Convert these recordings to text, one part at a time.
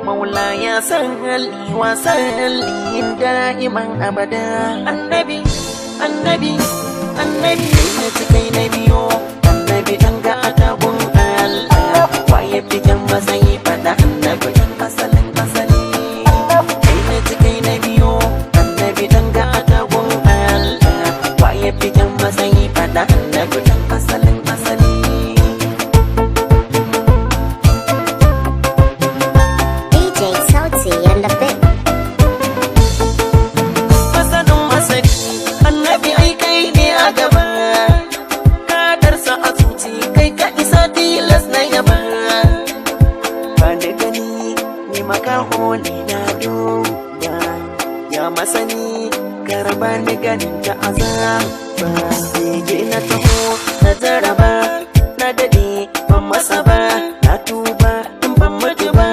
Maula ya salli wa salli da'iman abada. Annabi, annabi, annabi na cikai na biyo. Annabi dan ga atabun Allah. Waye fitan matsayi fada annabi dan asalin asali. Kai na cikai na biyo. Annabi dan ga atabun Allah. Waye fitan matsayi fada annabi dan asalin asali. DJ Sauti and the Big. Masanin masani, annabi ai kai ne a gaba. Kadarsa a zuci kai ka isa tilas na yaba. Ba da gani ni makaho ne na duba. Ya masani karaba ni ganin ta azaba. Bege na taho na jaraba, na dade ban masa ba, na tuba in ban mutu ba.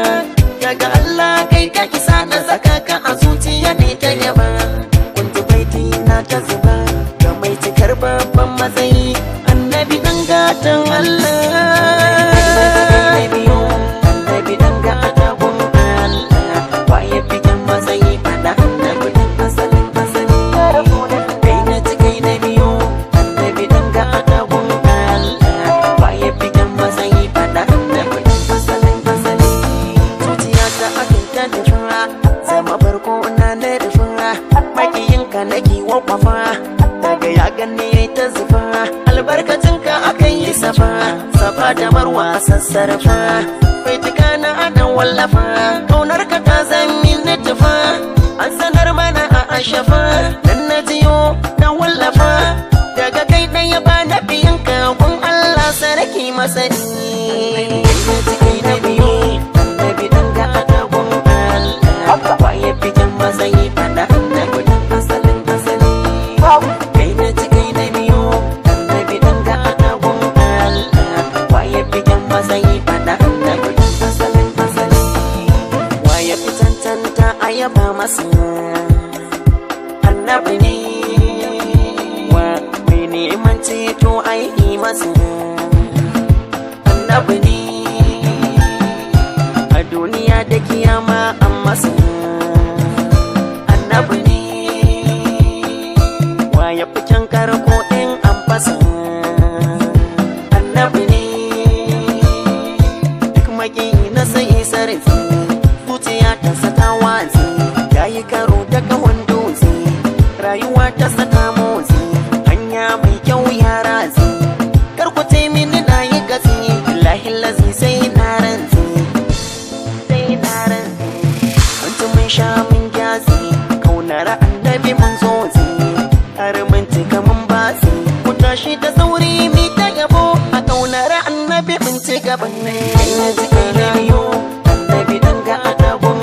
Daga Allah kai ka isa na saka ka a zuciya ne ta yaba. Kunji baiti na ta zuba ga mai cikar babban matsayi, annabi dan gatan Allah. Annabi dan gatan Allah. Waye fitan matsayi fada annabi dan asalin asali. Kai na ci kai na biyo, annabi dan gatan Allah. Waye fitan matsayi fada annabi dan asalin asali. Zuciya ta akan ta nufa, zama farko na na rufa. Makiyinka na kiwon kwafa, daga ya gani ya ta zufa. Albarkacinka akan yi safa, safa da marwa sassarfa. Baituka na anan wallafa, kaunarka ta zan na tufa. An sanar mana a ashafa, dan na jiyo na wallafa. Daga kai ɗaya ba na biyanka, kun Allah sarki masani. Kai na biyu, annabi dan ga adagun Allah. Waye fitan matsayi fada annabi dan asalin asali. Kai na ci kai na biyu, annabi dan ga adagun Allah. Waye fitan matsayi fada annabi dan asalin asali. Waye fitan tanta ayaba masa, annabi ne. Wa mai neman ceto ai masa, annabi ne. A duniya da kiyama an masa, annabi ne. Wa ya fi can karko in an fasa, annabi ne. Duk maki na sai sarfi, zuciya ta saka watsi. Ya yi karo da kahon dutse, rayuwa ta saka motsi. Hanya mai kyau ya ratsi, kar ku ce mini na yi gatsi. Billahi lazi sai na rantsi, sai na rantsi. Mun ci mun sha mun gyatsi, kaunar annabi mun zo tsi. Har mun cika mun batsi, ku tashi da sauri mi ta yabo. A kaunar annabi mun ci gaban ne. Kai na ji kai na biyo, annabi dan ga adabun